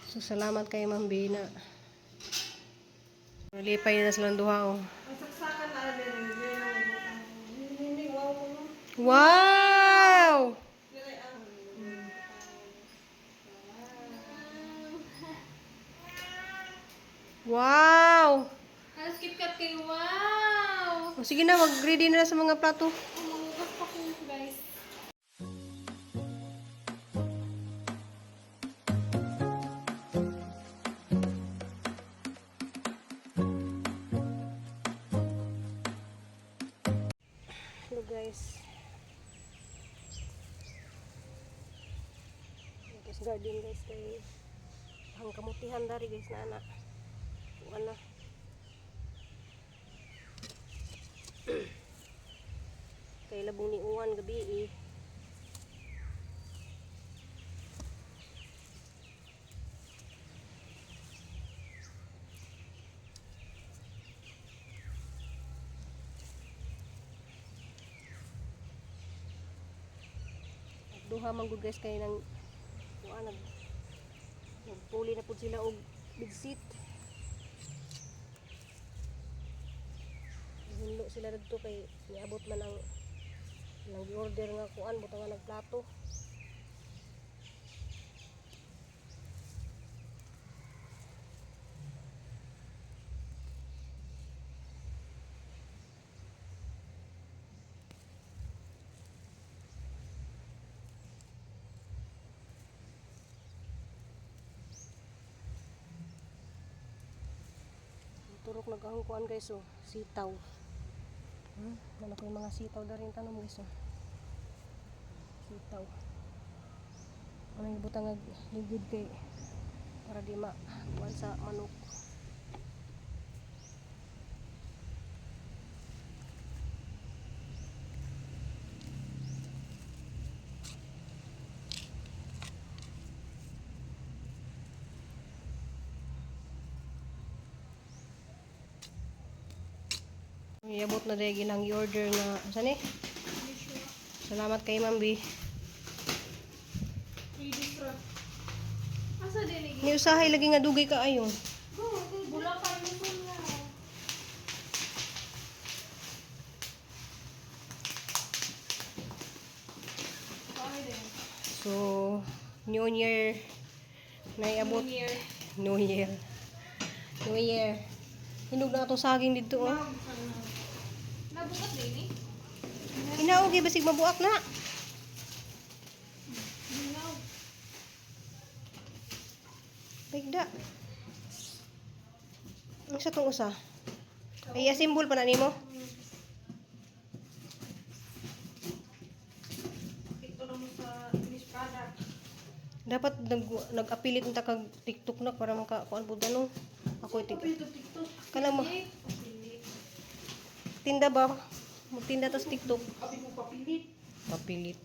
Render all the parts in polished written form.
So salamat kay Ma'am Bina. Lipay na silang duha oh. Ang saksakan na rin. Wow ko no. Wow! Dili ang Wow! Halos KitKat kayo. Wow! O, sige na, mag-ready na sa mga plato. Oh, mangugas pa ko, guys. Hello guys. Ito sa garden guys kay ang kamutihan dari guys na anak. Wala. Kay labong ni uwan gabi eh. Duha man gud guys kay nang kuan nagpuli na pud sila og bigsit. Hinlo sila didto kay niabot man ang nang order nga kuan butang nga nagplato. Turok nagahong kuan guys oh, sitaw. Ano ko yung mga sitaw da rin tanom guys oh. Sitaw. Ano yung butang nga ligid kay para di ma kuan sa manok. Iabot na dahil ginang order na saan eh? Salamat kay Ma'am B. Asa din eh? Ni usahay lagi nga dugay ka ayo. Go, bula pa yung na. So, New Year na iabot. New Year. New Year. New Year. Hinog na atong saging dito oh. Nabukat din eh. Hinaog eh, basig mabuak na. Hinaw. Bigda. Ang sa tong usa. Ay, assemble pa na nimo. ito naman sa finished product. Dapat nag-apilit ta kag TikTok na para makakuan pud ano. Ako itig. Ito TikTok. Kana mo tinda ba? Magtinda ta sa TikTok. Abi ko papilit. Papilit.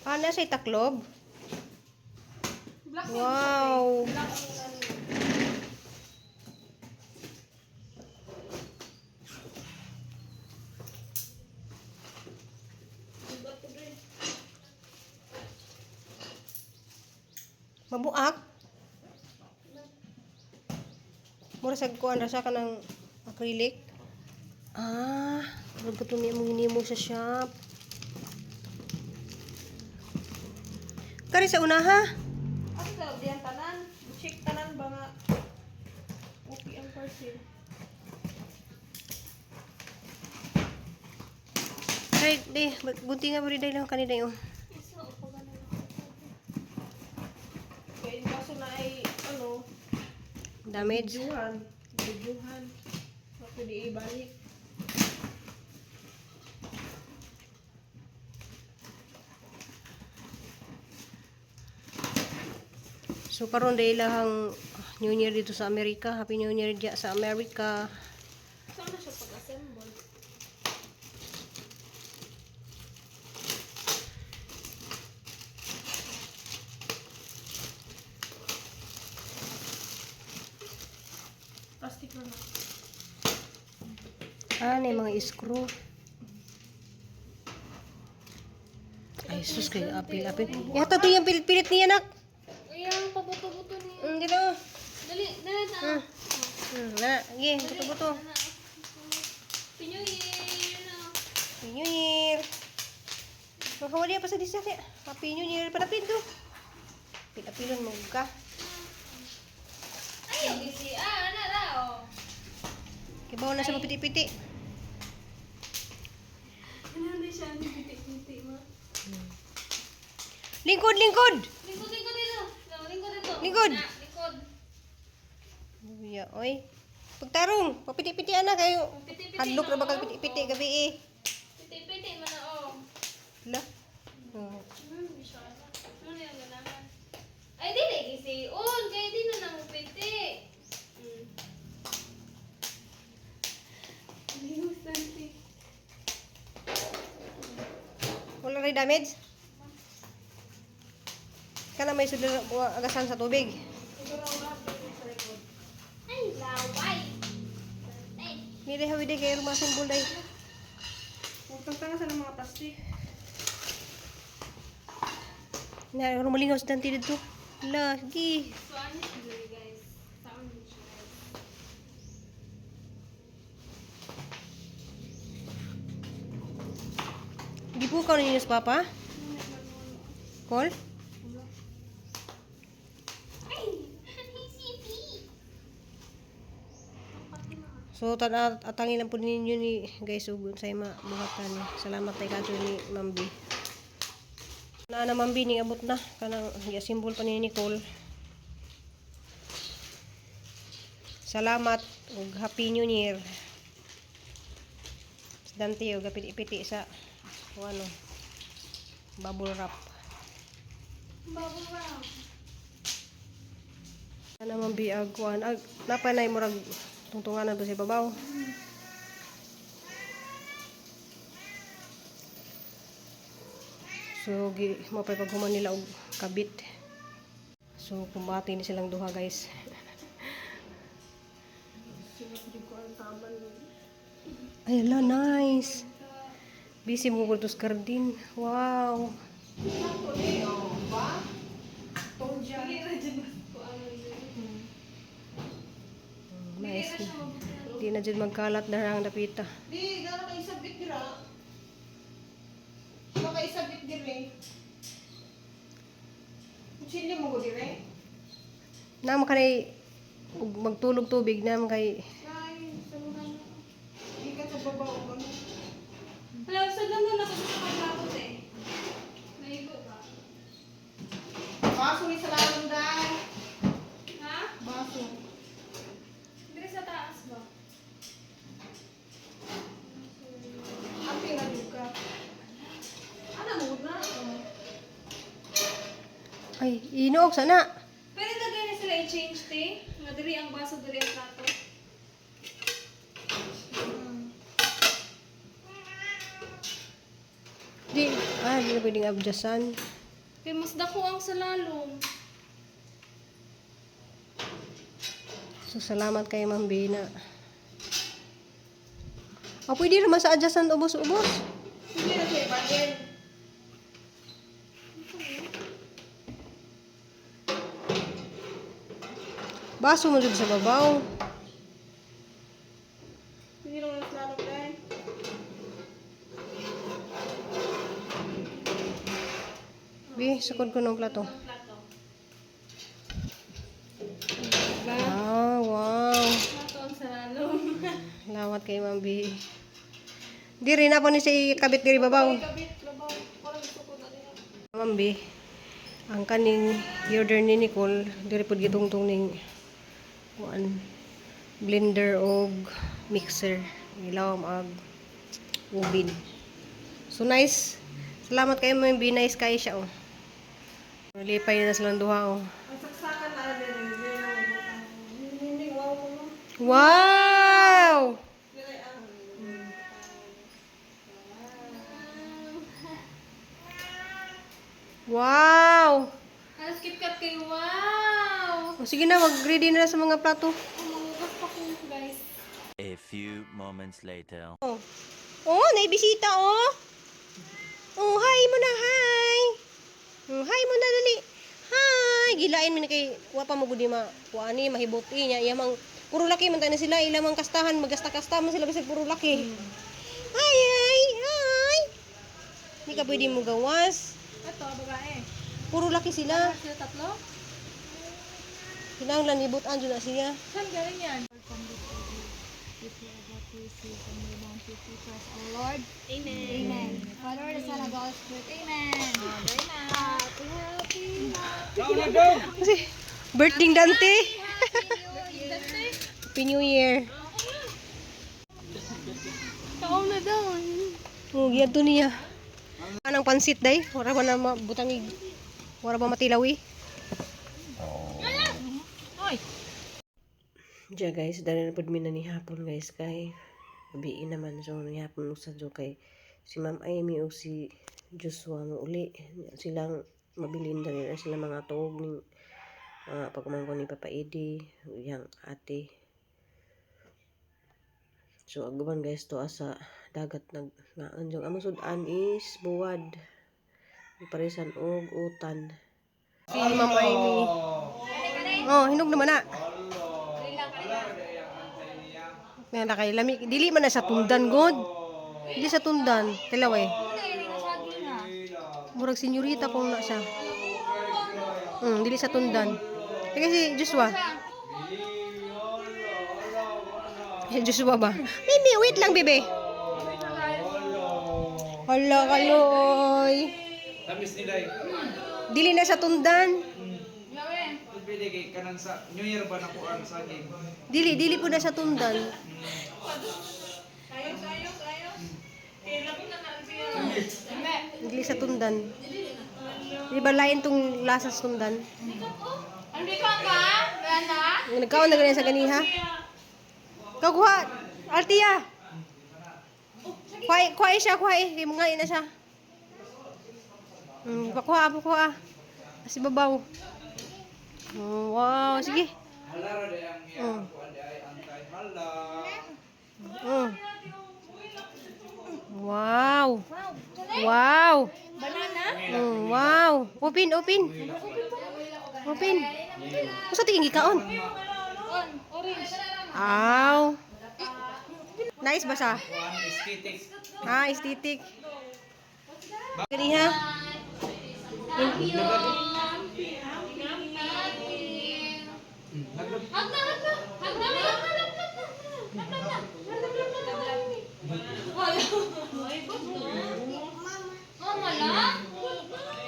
Ah, nasa taklob. Black Wow. Black ang ano. Mabuak. Mura sa kuan ra siya kanang acrylic. Ah, murag kato niya mong hinimo sa shop. Kari sa una ha. Asa daw diyan tanan? Check tanan ba nga okay ang parcel. Kari, di, bunti nga buri dahil lang kanina yun. Isa o pa ganun. Kay in kaso na ay ano, Damage. videohan, videohan. Wa pwede ibalik. So karon dahil ang New Year dito sa Amerika. Happy New Year diya sa Amerika. Saan na siya pag-assemble? Plastic na na. Ah, na yung mga screw. Ay, sus, kayo apil, apil. Yata to yung pilit-pilit niya, anak. pabuto-buto niya. Dito. Dali, dali na. Na, sige, buto-buto. Happy New Year! Na. Happy New Year. Makawali pa sa disya. Happy New Year. Panapid do. Pilapilon mo ka. Ay, gisi. Ah, ana ra oh. Kibaw na siya mapiti-piti. Ano hindi siya ang piti-piti ma? Lingkod, lingkod! Lingkod, lingkod dito. No, lingkod dito. Lingkod. Na, lingkod. Uya, oy. Pagtarong, papiti-piti ana kayo. Piti-piti Hadlok na na, ba kag oh. piti-piti gabi eh. Piti-piti man na oh. Hala. Oh. Siya. Ano yung ganahan? Ay, dili gisi. Un, kay di na nang piti. Limusan si. Wala rin damage? Kana may sudlo agasan sa tubig. Ay, laway. Ay. Mire hawi day kayo rumasimbol day. Huwag sa ng mga plastic. Na rumalingaw sa dante dito. Hala, sige. So, ano siya dili, guys? Saan siya, guys? Gipukaw ninyo sa papa? Call? Ay! Sipi! So tan atangin lang po ninyo ni guys ug unsay mabuhatan ni. Salamat tay kadto ni Ma'am B. Na na Ma'am B ning abot na kanang gi-assemble pa ni Nicole. Salamat ug Happy New Year. Dante og piti-piti sa ano bubble wrap. Bubble wrap. Ana Ma'am B ag kuan ag napanay murag tungtunganan ba sa ibabaw. So gi mapay paghuman nila og kabit. So kumbate ni silang duha, guys. Ay ala, nice. Busy mo ko sa garden. Wow. Nice. Di na jud magkalat na ang dapita. Di, gano'n kayo isabit dira. Gano'n kayo isabit dire. Kutsilyo mo ko dire. Naman kanay ug magtulog tubig naman kay Ay, saluhan mo. Di ka sa baba o ano. Wala, sa ganun ako sa pagkakot eh. Naigo ba? Baso ni sa lalong dahil. Ha? Baso. Hindi sa taas ba? Ang pinadug ka. Ano mo na? Ay, inog sana. Pwede na gano'n sila i-change te? Nga diri ang baso, diri ang plato. Di, di na pwedeng adjustan. Kaya mas dako ang sa lalong. So, salamat kay Ma'am Bina. Ah, pwede naman sa adjustan ubos-ubos. Hindi na siya ibalin. Baso mo jud sa babaw. Hindi naman sa lalong dahil. Bi, sukod ko ng plato. Ang plato. Ah, wow. Plato ang sa lalong. Salamat kay Ma'am B. Di rin ako ni si kabit diri babaw. Kabit, labaw. Parang sukod na niya. Ma'am B, ang kaning order ni Nicole, diri pud gitungtong ning kuan blender og mixer. Ilawom ag ubin. So nice. Salamat kayo Ma'am B, nice kayo siya oh. Lipay na silang duha oh. Ang saksakan na rin. Hindi na lang. Hindi, wow ko no. Wow! Dili ang. Wow! Alas KitKat kayo, wow! O, sige na, mag-ready na sa mga plato. Umugas pa ko, guys. A few moments later. Oh. Oh, naibisita oh. Oh, hi mo na, hi. Oh, hi mo na dali. Hi. May gilain man kay wa pa mo gud ma kuani mahibot niya iya mang puro laki man tayo na sila ilang mang kastahan magasta-kasta man sila bisag puro laki. Ay ay ay. Hindi ka pwede mo gawas. Ito, babae. Puro laki sila. Sila tatlo? Kinahanglan hibutan jud na siya. Saan galing yan? Christ our Lord. Amen. Amen. Father, the Son, and the Holy Spirit. Amen. Happy, happy, Kasi birthday Dante. Happy New Year. Kaon na daw. Oh, giadto niya. Anang pansit day? Wala ba na mabutang ig. Wala ba matilawi? Hoy! Diya guys, dali na pud mi na ni hapon guys kay gabi naman, so ni hapon usa jo kay si Ma'am Amy o si Joshua mo uli silang mabilin dali na sila mga tuog ning pagkumangko ni Papa Eddie yang ate. So aguman guys to asa dagat nag ngaan jong among sudan is buwad parisan og utan si Ma'am Amy. Oh, hinog naman na. Nga na kay lami dili man na sa tundan god. Dili sa tundan, tilaw eh. Murag senyorita kung na siya. Dili sa tundan. Kaya si Joshua. Si Joshua ba? Mimi, wait lang, bebe. Hala, kaloy. Tamis ni Day. Dili na sa tundan. Pwede kay kanang sa New Year ba nakuan sa game? Dili, dili po na sa tundan. Ayos, ayos, ayos. Kaya lami na naan siya. Dili sa tundan. Di ba lain tong lasa sa tundan? Ano ka ka? Gana? Nagkaon na ganyan sa ganiha. Kakuha, Altia. Kuha, kuha siya, kuha eh. Kay mga na siya. Pakuha, pakuha. Kasi babaw. Oh, wow, sige. Hala ra day ang iyang kuan day antay hala. Wow. Wow. Banana? Wow. Open, open. Open. Usa tingin gikaon? Orange. Aw. Nice ba siya? Kuan aesthetic. Ah, aesthetic. Ganiha. Hag na, hag na. Hag na, hag na, hag na, hag na. Hag na, hag na. Ay, ba't Oh, wala?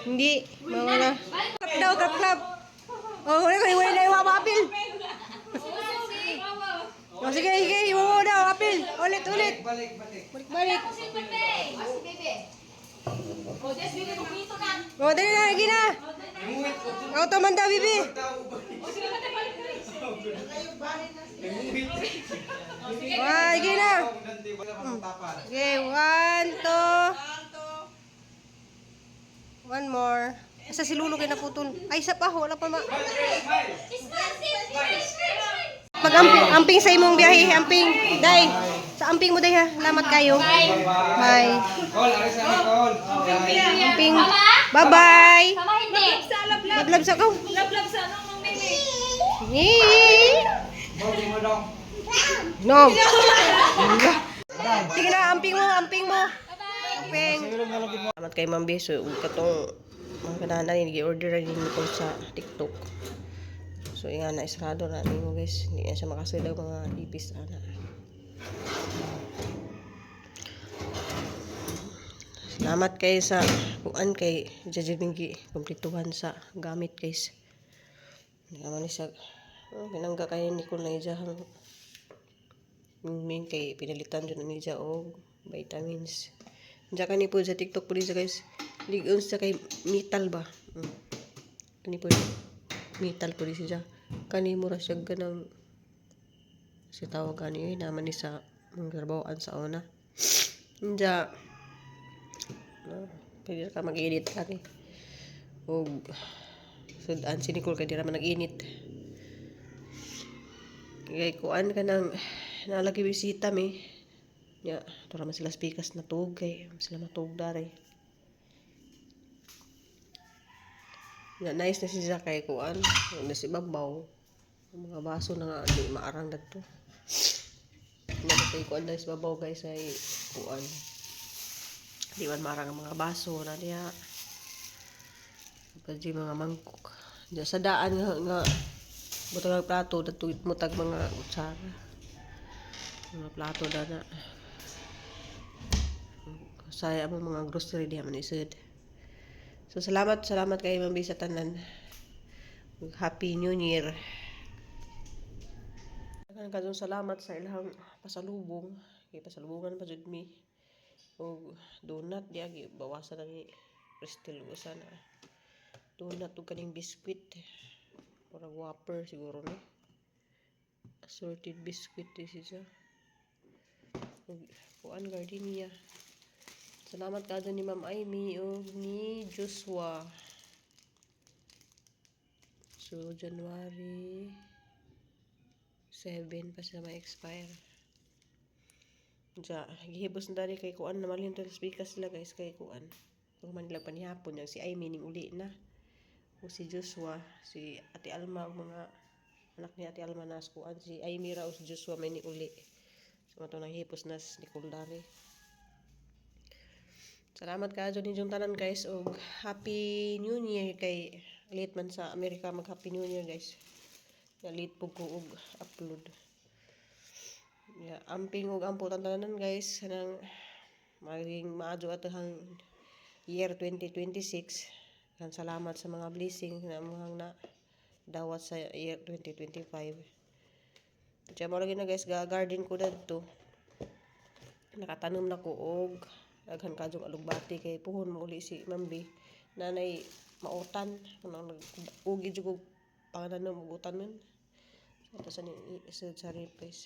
Hindi. Mawala. Clap daw, clap, clap. Oh, wala ko, wala na yung apil. Oh, sige, sige, iwawa daw, apil. Ulit, ulit. Balik balik. Balik, balik. Oh, dali na, lagi na. Imuhit ko Auto man daw, bibi. Imuhit. Wah, lagi na. Dante wala ka tapan. Okay, one, two. One more. Asa si Lulu kay naputol. Ay, isa pa. Wala pa ma. Pag amping, amping sa imong biyahe, amping. Day, sa amping mo day ha. Salamat kayo. Bye. Call, ari sa Nicole. Amping. Bye-bye. Sama hindi. Lablab sa ko. Love, sa ano, Mang Mimi? Eh. Mo mo dong. No. Sige na, amping mo, amping mo. Amping. Salamat kay Ma'am Beso. Ug katong mga kananan gi-order ra din ko sa TikTok. So inga na isarado na nimo guys. Hindi na siya makasulod mga ipis ana. Salamat kay sa kuan kay Jajibinggi kumplituhan sa gamit guys. Naman ni siya. Oh, pinangga kay Nicole na ijahang min kay pinalitan jud ni siya og vitamins. Diya kani po sa TikTok po siya guys. Ligon sa kay metal ba? Kani po metal po siya. Kani mura siya ganang si tawag gani eh naman ni sa mga trabahoan sa una. Diya no, pwede ka mag-edit kani. Og sudan si Nicole kay di ra man nag-init. Kay kuan ka nang nalagi bisita mi. Ya, tura man sila speakers na tuog kay sila matuog dari. Nga nice na siya kay kuan. Na si babaw. Ang mga baso na nga di maarang dadto. Na kay kuan na si babaw, guys, ay kuan. Di man maarang ang mga baso na diya. Pwede mga mangkok. Diya sa daan nga butang ang plato dadto mutag mga kutsara. Mga plato dana. Saya ang mga grocery diha man isud. So salamat, salamat kay Ma'am Bisa tanan. Happy New Year. Daghan kayong salamat sa ilang pasalubong. Kay pasalubungan pa jud mi. Og donut diya bawasan na ni Cristel usa na. Donut ug kaning biscuit. Murag Whopper siguro ni. Assorted biscuit this is. Ug kuan, gardenia. Salamat kaayo ni Ma'am Amy ug ni Joshua. So, January 7 pa sila ma-expire. Diya, gihibos na dali kay kuan na malhin to speaker sila, guys, kay kuan. Kung man nila panihapon yang si Amy ning uli na. O si Joshua, si Ate Alma ug mga anak ni Ate Alma na kuan, si Amy ra o si Joshua may ni uli. So mato nang hipos na si Nicole dari. Salamat kaayo ninyong tanan, guys, og Happy New Year kay late man sa Amerika mag Happy New Year, guys. Ya, late pud ko og upload. Ya, amping og ampo tanan, guys, kanang maging maayo atong year 2026. Kan salamat sa mga blessing na among na dawat sa year 2025. Diya mo lagi na, guys, ga garden ko dadto. Nakatanom na ko og daghan kaayong alugbati kay puhon mo uli si Mambi. Nanay mautan kanang nag-ugi jud og pangananom og utan man. So, ato sa ni sa replace.